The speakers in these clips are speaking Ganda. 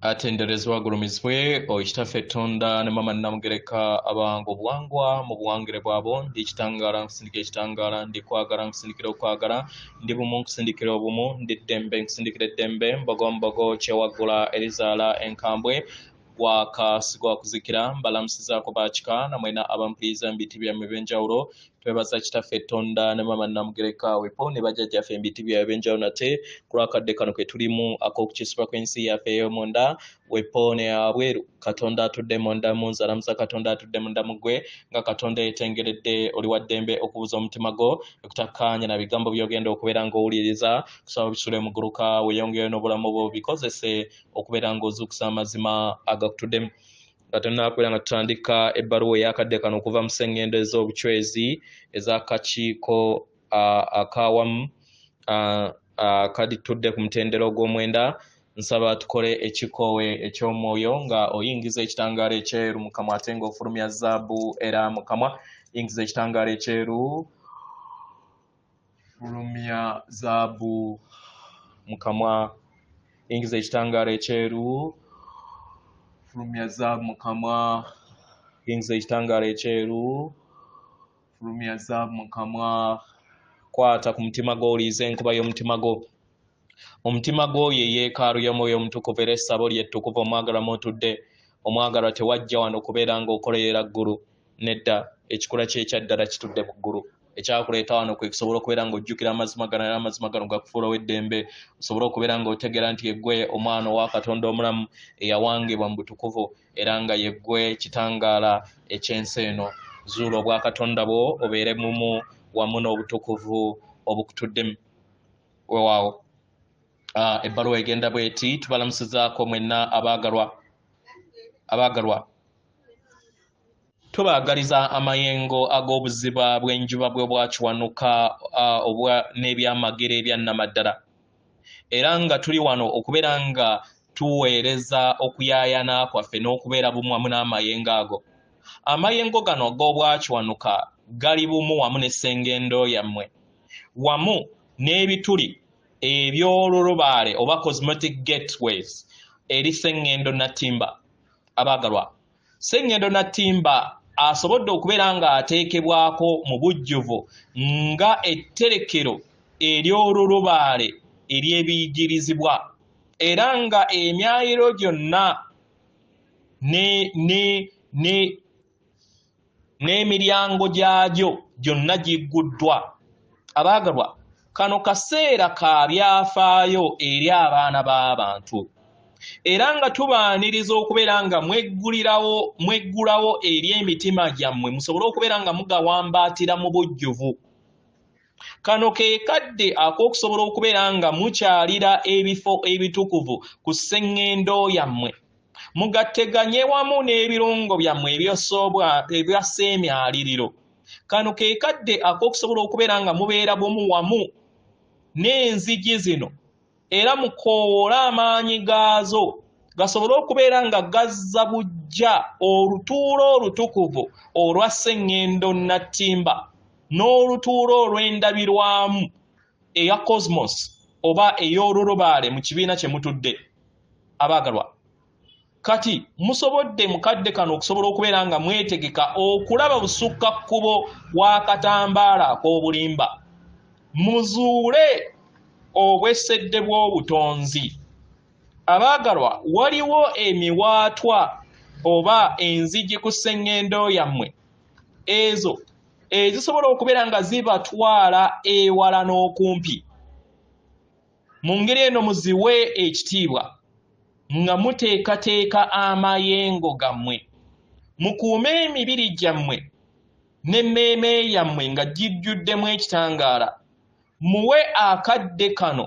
Atenderezebwa agulumizibwe oyo Kitaffe Ttonda ne Maama Nnamugereka abawanga obuwangwa mu buwangire bwabo. Ndi kitangaala nkusindikira ekitangaala, ndi kwagala nkusindikira okwagala, ndi bumu nkusindikira obumu, ndi ddembe nkusindikira eddembe, mbogo mbogo kyewaggula erizaala enkambwe, gwaka sigwa kuzikira. Mbalamusizaako bakika namwena abampuliriza mu biti byammwe eby'enjawulo. Twebaza Kitaffe Ttonda ne Maama Nnamugereka wepo ne bajjajjaffe mu biti byabwe eby'enjawulo nate ku lw'akadde kano ke tulimu ak'okukyusibwa kw'ensi yaffe ey'omunda wepo ne wabweru. Katonda atudde munda mu nze alamusa Katonda atudde munda mu ggwe nga Katonda yeetengeredde oli wa ddembe okubuza omutima gwo ekutakkaanya na bigambo by'ogenda okubeera ng'owuliriza kusaba bisule muguluka weeyongereyo n'obulamu bwo bikozese okubeera ng'ozuukusa amazima agakutuddemu. Nga tonnakubeera nga tutandika ebbaluwa ey'akadde kano okuva mu ssengendo ez'obucwezi ez'akakiiko akawamu akaditudde ku mutendera ogw'omwenda, nsaba tukole ekikoowe eky'omwoyo nga oyingiza ekitangaala ekyeru mu kamwa ate ng'ofulumya zaabu era mu kamwa. Yingiza ekitangaala ekyeru, fulumya zaabu mu kamwa. Yingiza ekitangaala ekyeru, fulumya zaabu mu kamwa. Yingiza ekitangaala ekyeru, fulumya zaabu mu kamwa. Kwata ku mutima gwo, owulirize enkuba y'omutima gwo. Omutima gwo ye yeekaalu y'Omwoyo Omutukuvu era essabo lye ettukuvu omwagalwa mw'otudde. Omwagalwa tewajja wano kubeera ng'okolerera ggulu. Nedda, ekikula kye ekya ddala kitudde mu ggulu. Ekyakuleeta wano kwe kusobola okubeera ng'ojjukira amazima gano era amazima gano gakufuula ow'eddembe, osobole okubeera ng'otegeera nti yeggwe omwana owa Katonda omulamu eyawangibwa mu butukuvu era nga yeggwe kitangaala eky'ensi eno. Zuula obwakatonda bwo obeere mumu wamu n'obutukuvu obukutuddemu. Weewaawo. Ebbaluwa egenda bw'eti: tubalamusizaako mwenna abaagalwa. Abaagalwa, tubaagaliza amayengo ag'obuziba bw'enjuba bw'obwakiwanuka n'ebyamagero ebya nnamaddala, era nga tuli wano okubeera nga tuweereza okuyaayana kwaffe n'okubeera bumu wamu n'amayengo ago. Amayengo gano ag'obwakiwanuka gali bumu wamu n'essengendo yammwe, wamu n'ebituli eby'olulubaale oba cosmetic gateways eri Ssengendo Nattimba. Abaagalwa, Ssengendo Nattimba asobodde okubeera ng'ateekebwako mu bujjuvu nga etterekero ery'olulubaale ery'ebiyigirizibwa, era nga emyayiro gyonna n'emiryango gyagyo gyonna gigguddwa. Abaagalwa, kano kaseera ka byafaayo eri abaana b'abantu, era nga tubaaniriza okubeera nga mweggulawo eri emitima gyammwe musobole okubeera nga mugawambaatira mu bujjuvu. Kano ke kadde ak'okusobola okubeera nga mukyalira ebifo ebitukuvu ku sseŋŋendo yammwe, mugatteganye wamu n'ebirungo byammwe ebya sseemyaliriro. Kano ke kadde ak'okusobola okubeera nga mubeera bumu wamu n'enzigi zino, era mukoowoole amaanyi gaazo gasobole okubeera nga gazza buggya olutuula olutukuvu olwa Sseŋŋendo Nattimba n'olutuula olw'endabirwamu eya Cosmos oba ey'olulubaale mu kibiina kye mutudde. Abaagalwa, kati musobodde mu kadde kano okusobola okubeera nga mwetegeka okulaba busukka kkubo w'akatambaala ak'obulimba. Muzuule obwessedde bw'obutonzi. Abaagalwa, waliwo emiwaatwa oba enzigi ku sseŋŋendo yammwe ezo ezisobola okubeera nga zibatwala ewala n'okumpi. Mu ngeri eno muziwe ekitiibwa nga muteekateeka amayengo gammwe. Mukuume emibiri gyammwe n'emmeeme yammwe nga gijjuddemu ekitangaala. Muwe akadde kano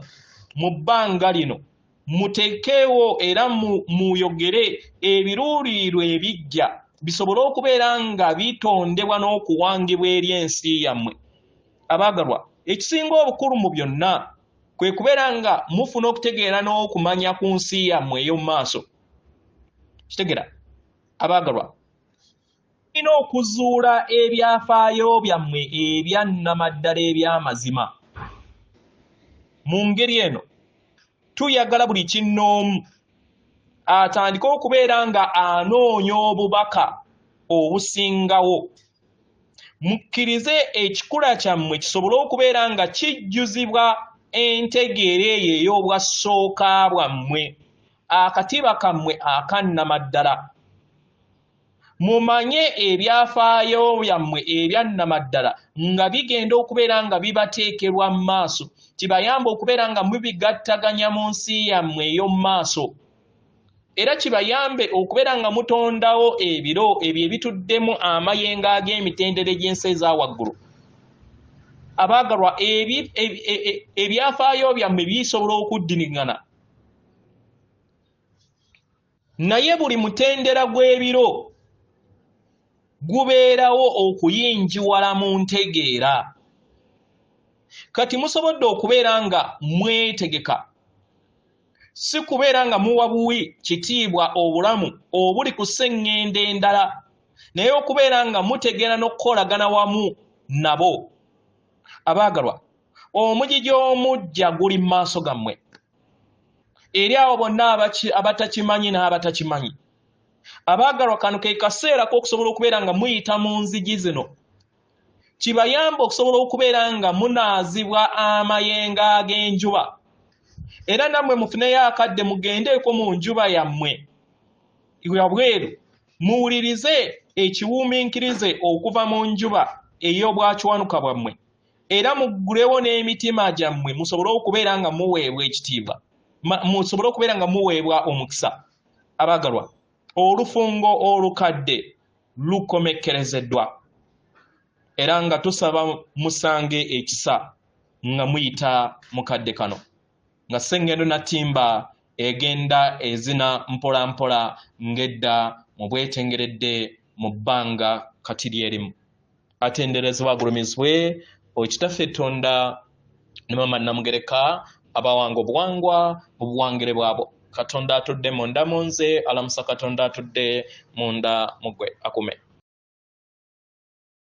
mu bbanga lino, muteekewo era muyogere ebiruubirirwa ebiggya bisobole okubeera nga bitondebwa n'okuwangibwa eri ensi yammwe. Abaagalwa, ekisinga obukulu mu byonna kwe kubeera nga mufuna okutegeera n'okumanya ku nsi yammwe ey'omu maaso. Kitegeera? Abaagalwa, mulina okuzuula ebyafaayo byammwe ebya nnamaddala eby'amazima. Mu ngeri eno, tuyagala buli kinnoomu Atandike okubeera nga anoonya obubaka obusingawo. Mukkirize ekikula kyammwe kisobole okubeera nga kijjuzibwa entegeera eyo ey'obwassooka bwammwe, akatiba kammwe akannamaddala. Mumanye ebyafaayo byammwe ebyannamaddala nga bigenda okubeera nga bibateekerwa mu maaso, kibayambe okubeera nga mubigattaganya mu nsi yammwe ey'omu maaso. Era kibayambe okubeera nga mutondawo ebiro ebyo ebituddemu amayengo ag'emitendera egy'ensi eza waggulu. Abaagalwa, ebyafaayo byammwe bisobola okuddiriŋŋana, naye buli mutendera gw'ebiro gubeerawo okuyinjiwala mu ntegeera. Kati musobodde okubeera nga mwetegeka, si kubeera nga muwa buwi kitiibwa obulamu obuli ku sseŋŋendo endala, naye okubeera nga mutegeera n'okukolagana wamu nabo. Abaagalwa, omugigi omuggya guli mu maaso gammwe. Eri abo bonna abatakimanyi n'abatakimanyi, abaagalwa, kano ke kaseera k'okusobola okubeera nga muyita mu nzigi zino, kibayambe okusobola okubeera nga munaazibwa amayengo ag'enjuba, era nammwe mufuneyo akadde mugendeeko mu njuba yammwe wabweru, muwulirize ekiwumiikirize okuva mu njuba ey'obwakiwanuka bwammwe, era muggulewo n'emitima gyammwe musobole okubeera nga muweebwa ekitiibwa, musobole okubeera nga muweebwa omukisa. Abaagalwa, olufungo olukadde lukomekkerezeddwa, era nga tusaba musange ekisa nga muyita mu kadde kano, nga Ssengendo Natimba egenda ezina mpola mpola ng'edda mu bwetengeredde mu bbanga kati lyerimu. Atenderezebwa agulumizibwe Okitaffe Tonda ne Maama Namugereka, abawanga obuwangwa mu buwangire bwabwo. Katonda atudde munda mu nze alamusa Katonda atudde munda mu ggwe akume.